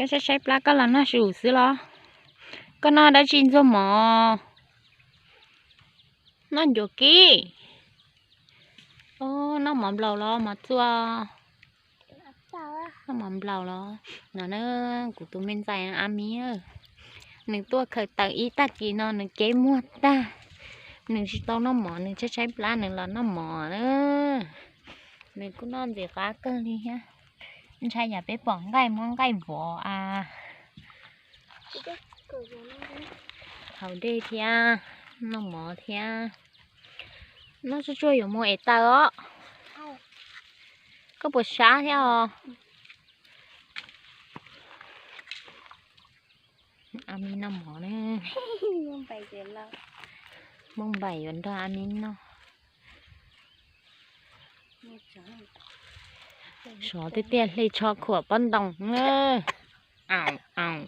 Koj saib saib plab koj los noj su xwb los? Koj noj dab tsi ntxuag mov? Noj ncuav kib. Noj mov nplaum los mov txua? Noj mov nplaum los? No na, kuv tus me ntxhais a mi, nws tuaj khaws taws ib tag kis no nws cev muag tag. Nws tsis tau noj mov, nws tshaib tshaib plab nws los noj mov na. Nws kuj noj ntxim qab kawg li thiab. Ntshai yam peb pom nqaij muab nqaij vov a. Haus dej thiab, noj mov thiab. Noj tsuag tsuag yuav mus ev taws os. Koj puas sab thiab os? A mi noj mov na. Mooj npaim yuav nrog a mi noj. Sov tiag tiag hle tsho khuam pob ntoos na. Aum aum.